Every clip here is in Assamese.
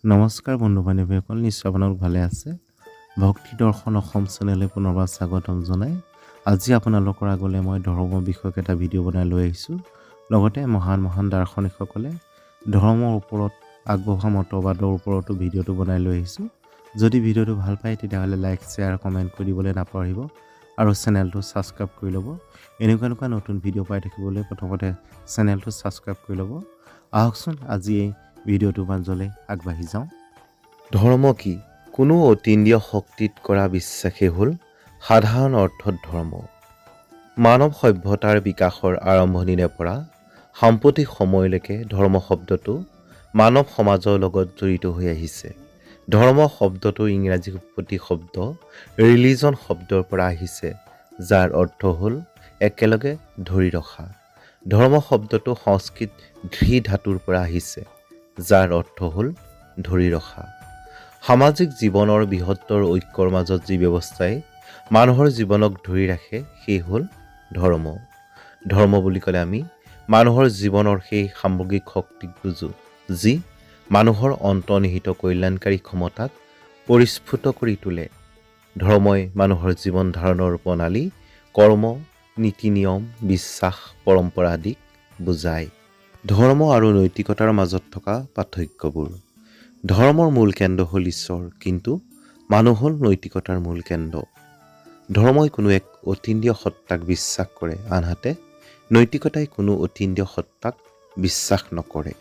নমস্কাৰ বন্ধু বান্ধৱীসকল, নিশ্চয় আপোনালোক ভালে আছে। ভক্তি দৰ্শন অসম চেনেলে পুনৰবাৰ স্বাগতম জনাই আজি আপোনালোকৰ আগলৈ মই ধৰ্ম বিষয়ক এটা ভিডিঅ' বনাই লৈ আহিছোঁ। লগতে মহান মহান দাৰ্শনিকসকলে ধৰ্মৰ ওপৰত আগবঢ়োৱা মতবাদৰ ওপৰতো ভিডিঅ'টো বনাই লৈ আহিছোঁ। যদি ভিডিঅ'টো ভাল পায়, তেতিয়াহ'লে লাইক, শ্বেয়াৰ, কমেণ্ট কৰি দিবলৈ নাপাহৰিব আৰু চেনেলটো ছাবস্ক্ৰাইব কৰি ল'ব। এনেকুৱা এনেকুৱা নতুন ভিডিঅ' পাই থাকিবলৈ প্ৰথমতে চেনেলটো ছাবস্ক্ৰাইব কৰি ল'ব। আহকচোন, আজি এই ভিডিঅ'টোৰ মাজলৈ আগবাঢ়ি যাওঁ। ধৰ্ম কি? কোনো অতীন্দ্ৰিয় শক্তিত কৰা বিশ্বাসেই হ'ল সাধাৰণ অৰ্থত ধৰ্ম। মানৱ সভ্যতাৰ বিকাশৰ আৰম্ভণিৰে পৰা সাম্প্ৰতিক সময়লৈকে ধৰ্ম শব্দটো মানৱ সমাজৰ লগত জড়িত হৈ আহিছে। ধৰ্ম শব্দটো ইংৰাজী প্ৰতিশব্দ ৰিলিজন শব্দৰ পৰা আহিছে, যাৰ অৰ্থ হ'ল একেলগে ধৰি ৰখা। ধৰ্ম শব্দটো সংস্কৃত ধৃ ধাতুৰ পৰা আহিছে, যাৰ অৰ্থ হ'ল ধৰি ৰখা। সামাজিক জীৱনৰ বৃহত্তৰ ঐক্যৰ মাজত যি ব্যৱস্থাই মানুহৰ জীৱনক ধৰি ৰাখে, সেই হ'ল ধৰ্ম। ধৰ্ম বুলি ক'লে আমি মানুহৰ জীৱনৰ সেই সামগ্ৰিক শক্তিক বুজোঁ, যি মানুহৰ অন্তৰ্নিহিত কল্যাণকাৰী ক্ষমতাক পৰিস্ফুট কৰি তোলে। ধৰ্মই মানুহৰ জীৱন ধাৰণৰ প্ৰণালী, কৰ্ম, নীতি নিয়ম, বিশ্বাস, পৰম্পৰা আদিক বুজায়। ধৰ্ম আৰু নৈতিকতাৰ মাজত থকা পাৰ্থক্যবোৰ: ধৰ্মৰ মূল কেন্দ্ৰ হ'ল ঈশ্বৰ, কিন্তু মানুহ হ'ল নৈতিকতাৰ মূল কেন্দ্ৰ। ধৰ্মই কোনো এক অতীন্দ্ৰিয় সত্তাক বিশ্বাস কৰে, আনহাতে নৈতিকতাই কোনো অতীন্দ্ৰিয় সত্তাক বিশ্বাস নকৰে।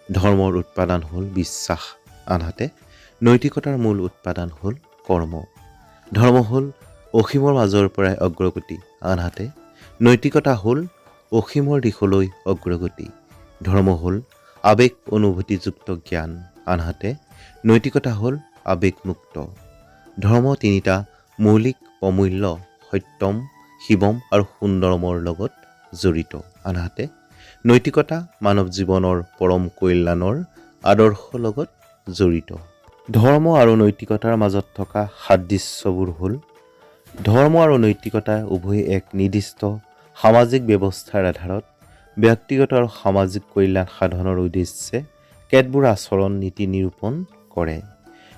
ধৰ্মৰ উৎপাদন হ'ল বিশ্বাস, আনহাতে নৈতিকতাৰ মূল উৎপাদন হ'ল কৰ্ম। ধৰ্ম হ'ল অসীমৰ মাজৰ পৰাই অগ্ৰগতি, আনহাতে নৈতিকতা হ'ল অসীমৰ দিশলৈ অগ্ৰগতি। ধৰ্ম হ'ল আৱেগ অনুভূতিযুক্ত জ্ঞান, আনহাতে নৈতিকতা হ'ল আৱেগমুক্ত। ধৰ্ম তিনিটা মৌলিক প্ৰমূল্য সত্যম, শিৱম আৰু সুন্দৰমৰ লগত জড়িত, আনহাতে নৈতিকতা মানৱ জীৱনৰ পৰম কল্যাণৰ আদৰ্শৰ লগত জড়িত। ধৰ্ম আৰু নৈতিকতাৰ মাজত থকা সাদৃশ্যবোৰ হ'ল: ধৰ্ম আৰু নৈতিকতা উভয়ে এক নিৰ্দিষ্ট সামাজিক ব্যৱস্থাৰ আধাৰত ব্যক্তিগত আৰু সামাজিক কল্যাণ সাধনৰ উদ্দেশ্যে কেতবোৰ আচৰণ নীতি নিৰূপণ কৰে।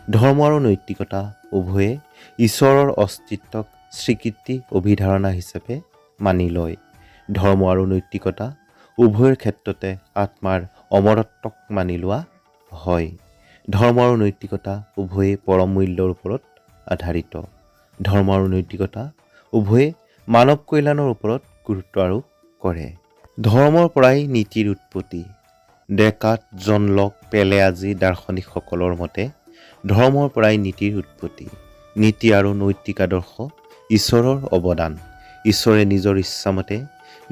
ধৰ্ম আৰু নৈতিকতা উভয়ে ঈশ্বৰৰ অস্তিত্বক স্বীকৃতি অভিধাৰণা হিচাপে মানি লয়। ধৰ্ম আৰু নৈতিকতা উভয়ৰ ক্ষেত্ৰতে আত্মাৰ অমৰত্বক মানি লোৱা হয়। ধৰ্ম আৰু নৈতিকতা উভয়ে পৰম মূল্যৰ ওপৰত আধাৰিত। ধৰ্ম আৰু নৈতিকতা উভয়ে মানৱ কল্যাণৰ ওপৰত গুৰুত্ব আৰোপ কৰে। ধৰ্মৰ পৰাই নীতিৰ উৎপত্তি। ডেকাৰ্ট, জন লক, পেলে আদি দাৰ্শনিকসকলৰ মতে ধৰ্মৰ পৰাই নীতিৰ উৎপত্তি। নীতি আৰু নৈতিক আদৰ্শ ঈশ্বৰৰ অৱদান। ঈশ্বৰে নিজৰ ইচ্ছামতে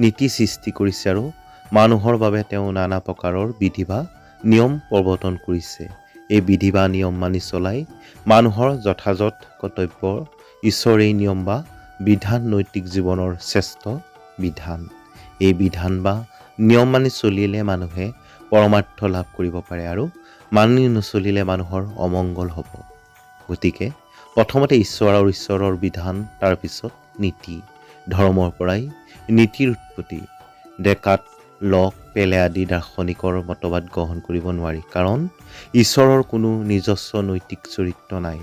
নীতি সৃষ্টি কৰিছে আৰু মানুহৰ বাবে তেওঁ নানা প্ৰকাৰৰ বিধি বা নিয়ম প্ৰৱৰ্তন কৰিছে। এই বিধি বা নিয়ম মানি চলাই মানুহৰ যথাযথ কৰ্তব্য। ঈশ্বৰৰ এই নিয়ম বা বিধান নৈতিক জীৱনৰ শ্ৰেষ্ঠ বিধান। এই বিধান বা নিয়ম মানি চলিলে মানুহে পৰমাৰ্থ লাভ কৰিব পাৰে আৰু মানি নচলিলে মানুহৰ অমংগল হ'ব। গতিকে প্ৰথমতে ঈশ্বৰ আৰু ঈশ্বৰৰ বিধান, তাৰপিছত নীতি। ধৰ্মৰ পৰাই নীতিৰ উৎপত্তি। ডেকাৰ্ট, লক, পেলে আদি দাৰ্শনিকৰ মতবাদ গ্ৰহণ কৰিব নোৱাৰি, কাৰণ ঈশ্বৰৰ কোনো নিজস্ব নৈতিক চৰিত্ৰ নাই।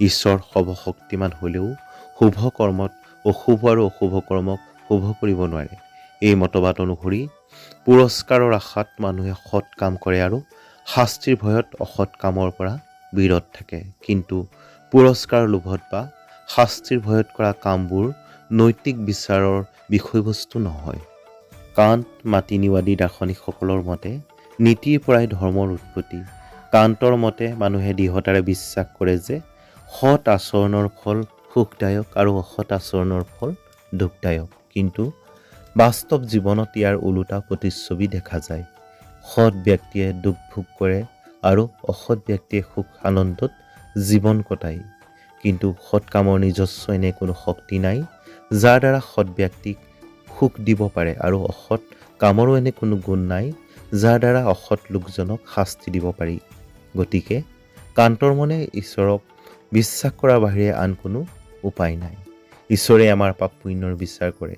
ঈশ্বৰ সৰ্বশক্তিমান হ'লেও শুভ কৰ্মত অশুভ আৰু অশুভ কৰ্মক শুভ কৰিব নোৱাৰে। এই মতবাদ অনুসৰি পুৰস্কাৰৰ আশাত মানুহে সৎ কাম কৰে আৰু শাস্তিৰ ভয়ত অসৎ কামৰ পৰা বিৰত থাকে। কিন্তু পুৰস্কাৰৰ লোভত বা শাস্তিৰ ভয়ত কৰা কামবোৰ নৈতিক বিচাৰৰ বিষয়বস্তু নহয়। কাণ্ট, মাৰ্টিনিউ আদি দাৰ্শনিকসকলৰ মতে নীতিৰ পৰাই ধৰ্মৰ উৎপত্তি। কাণ্টৰ মতে মানুহে দৃঢ়তাৰে বিশ্বাস কৰে যে সৎ আচৰণৰ ফল সুখদায়ক আৰু অসৎ আচৰণৰ ফল দুখদায়ক। কিন্তু বাস্তৱ জীৱনত ইয়াৰ ওলোটা প্ৰতিচ্ছবি দেখা যায়। সৎ ব্যক্তিয়ে দুখ ভোগ কৰে আৰু অসৎ ব্যক্তিয়ে সুখ আনন্দত জীৱন কটায়। কিন্তু সৎ কামৰ নিজস্ব এনে কোনো শক্তি নাই, যাৰ দ্বাৰা সৎ ব্যক্তিক সুখ দিব পাৰে আৰু অসৎ কামৰো এনে কোনো গুণ নাই, যাৰ দ্বাৰা অসৎ লোকজনক শাস্তি দিব পাৰি। গতিকে কাণ্টৰ মতে ঈশ্বৰক বিশ্বাস কৰাৰ বাহিৰে আন কোনো উপায় নাই। ঈশ্বৰে আমাৰ পাপ পুণ্যৰ বিচাৰ কৰে।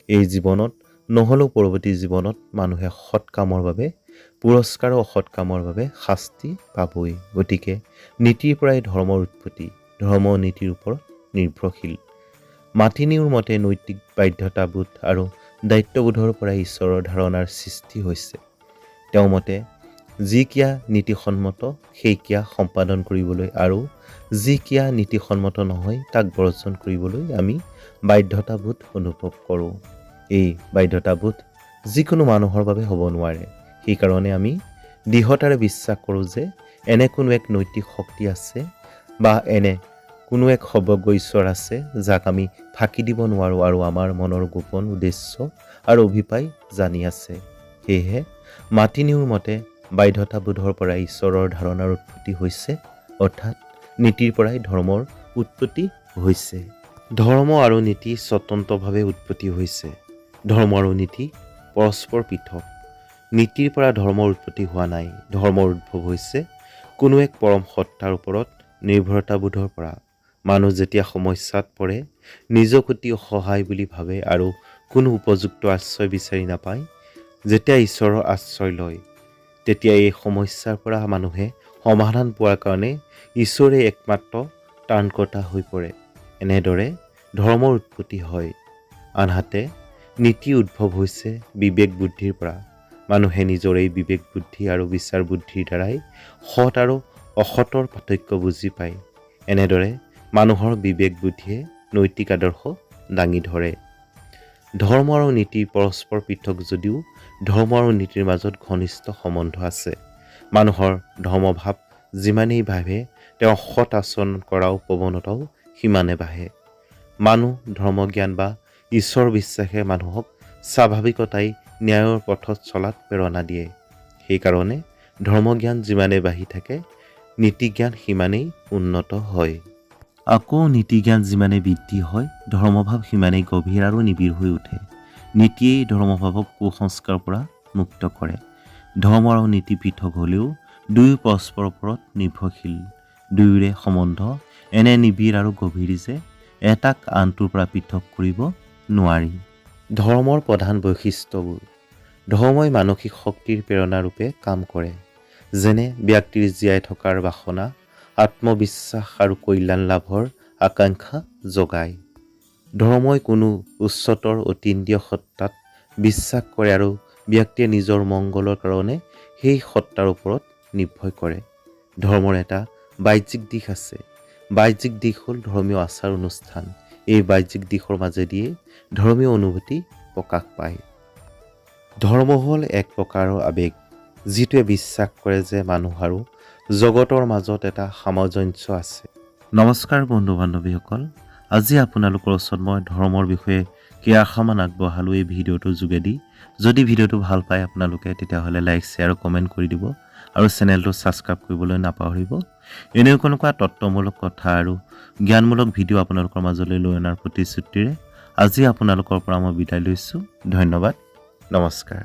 এই জীৱনত নহ'লেও পৰৱৰ্তী জীৱনত মানুহে সৎ কামৰ বাবে পুৰস্কাৰ আৰু অসৎ কামৰ বাবে শাস্তি পাবই। গতিকে নীতিৰ পৰাই ধৰ্মৰ উৎপত্তি। ধৰ্ম নীতিৰ ওপৰত নিৰ্ভৰশীল। মাটিনিউৰ মতে নৈতিক বাধ্যতাবোধ আৰু দায়িত্ববোধৰ পৰাই ঈশ্বৰৰ ধাৰণাৰ সৃষ্টি হৈছে। তেওঁৰ মতে যি ক্ৰিয়া নীতিসন্মত সেই ক্ৰিয়া সম্পাদন কৰিবলৈ আৰু যি ক্ৰিয়া নীতিসন্মত নহয় তাক বৰ্জন কৰিবলৈ আমি বাধ্যতাবোধ অনুভৱ কৰোঁ। এই বাধ্যতাবোধ যিকোনো মানুহৰ বাবে হ'ব নোৱাৰে। সেইকাৰণে আমি দৃঢ়তাৰে বিশ্বাস কৰোঁ যে এনে কোনো এক নৈতিক শক্তি আছে বা এনে কোনো এক সৰ্বজ্ঞ ঈশ্বৰ আছে যাক আমি ফাঁকি দিব নোৱাৰোঁ আৰু আমাৰ মনৰ গোপন উদ্দেশ্য আৰু অভিপ্ৰায় জানি আছে। সেয়েহে মাটিনিউৰ মতে বাধ্যতাবোধৰ পৰাই ঈশ্বৰৰ ধাৰণাৰ উৎপত্তি হৈছে, অৰ্থাৎ নীতিৰ পৰাই ধৰ্মৰ উৎপত্তি হৈছে। ধৰ্ম আৰু নীতি স্বতন্ত্ৰভাৱে উৎপত্তি হৈছে। ধৰ্ম আৰু নীতি পৰস্পৰ পৃথক। নীতিৰ পৰা ধৰ্মৰ উৎপত্তি হোৱা নাই। ধৰ্মৰ উদ্ভৱ হৈছে কোনো এক পৰম সত্তাৰ ওপৰত নিৰ্ভৰতাবোধৰ পৰা। মানুহ যেতিয়া সমস্যাত পৰে, নিজক অতি অসহায় বুলি ভাবে আৰু কোনো উপযুক্ত আশ্ৰয় বিচাৰি নাপায়, যেতিয়া ঈশ্বৰৰ আশ্ৰয় লয়, তেতিয়া এই সমস্যাৰ পৰা মানুহে সমাধান পোৱাৰ কাৰণে ঈশ্বৰেই একমাত্ৰ ত্ৰাণকৰ্তা হৈ পৰে। এনেদৰে ধৰ্মৰ উৎপত্তি হয়। আনহাতে নীতি উদ্ভৱ হৈছে বিবেক বুদ্ধিৰ পৰা। মানুহে নিজৰ এই বিবেক বুদ্ধি আৰু বিচাৰ বুদ্ধিৰ দ্বাৰাই সৎ আৰু অসতৰ পাৰ্থক্য বুজি পায়। এনেদৰে মানুহৰ বিবেক বুদ্ধিয়ে নৈতিক আদৰ্শ দাঙি ধৰে। ধৰ্ম আৰু নীতি পৰস্পৰ পৃথক যদিও ধৰ্ম আৰু নীতিৰ মাজত ঘনিষ্ঠ সম্বন্ধ আছে। মানুহৰ ধৰ্মভাৱ যিমানেই বাঢ়ে, তেওঁ সৎ আচৰণ কৰাও প্ৰৱণতাও সিমানে বাঢ়ে। মানুহ ধৰ্মজ্ঞান বা ঈশ্বৰ বিশ্বাসে মানুহক স্বাভাৱিকতাই ন্যায়ৰ পথত চলাত প্ৰেৰণা দিয়ে। সেইকাৰণে ধৰ্মজ্ঞান যিমানে বাঢ়ি থাকে, নীতিজ্ঞান সিমানেই উন্নত হয়। আকৌ নীতিজ্ঞান যিমানে বৃদ্ধি হয়, ধৰ্মভাৱ সিমানেই গভীৰ আৰু নিবিড় হৈ উঠে। নীতিয়েই ধৰ্মভাৱক কুসংস্কাৰৰ পৰা মুক্ত কৰে। ধৰ্ম আৰু নীতি পৃথক হ'লেও দুয়ো পৰস্পৰৰ ওপৰত নিৰ্ভৰশীল। দুয়োৰে সম্বন্ধ এনে নিবিড় আৰু গভীৰ যে এটাক আনটোৰ পৰা পৃথক কৰিব নোৱাৰি। ধৰ্মৰ প্ৰধান বৈশিষ্ট্যবোৰ: ধৰ্মই মানসিক শক্তিৰ প্ৰেৰণাৰূপে কাম কৰে, যেনে ব্যক্তিৰ জীয়াই থকাৰ বাসনা, আত্মবিশ্বাস আৰু কল্যাণ লাভৰ আকাংক্ষা জগায়। ধৰ্মই কোনো উচ্চতৰ অতীন্দ্ৰিয় সত্তাত বিশ্বাস কৰে আৰু ব্যক্তিয়ে নিজৰ মংগলৰ কাৰণে সেই সত্তাৰ ওপৰত নিৰ্ভৰ কৰে। ধৰ্মৰ এটা বাহ্যিক দিশ আছে। বাহ্যিক দিশ হ'ল ধৰ্মীয় আচাৰ অনুষ্ঠান। এই বাহ্যিক দিশৰ মাজেদিয়ে ধৰ্মীয় অনুভূতি প্ৰকাশ পায়। ধৰ্ম হ'ল এক প্ৰকাৰৰ আৱেগ, যিটোৱে বিশ্বাস কৰে যে মানুহ আৰু জগতৰ মাজত এটা সামঞ্জস্য আছে। নমস্কাৰ বন্ধু বান্ধৱীসকল, আজি আপোনালোকৰ ওচৰত মই ধৰ্মৰ বিষয়ে কেইআষাৰমান আগবঢ়ালোঁ এই ভিডিঅ'টোৰ যোগেদি। যদি ভিডিঅ'টো ভাল পায় আপোনালোকে, তেতিয়াহ'লে লাইক, শ্বেয়াৰ আৰু কমেণ্ট কৰি দিব আৰু চেনেলটো ছাবস্ক্ৰাইব কৰিবলৈ নাপাহৰিব। এনেকুৱা তত্ত্বমূলক কথা আৰু জ্ঞানমূলক ভিডিঅ' আপোনালোকৰ মাজলৈ লৈ অনাৰ প্ৰতিশ্ৰুতিৰে আজি আপোনালোকৰ পৰা মই বিদায় লৈছোঁ। ধন্যবাদ, নমস্কাৰ।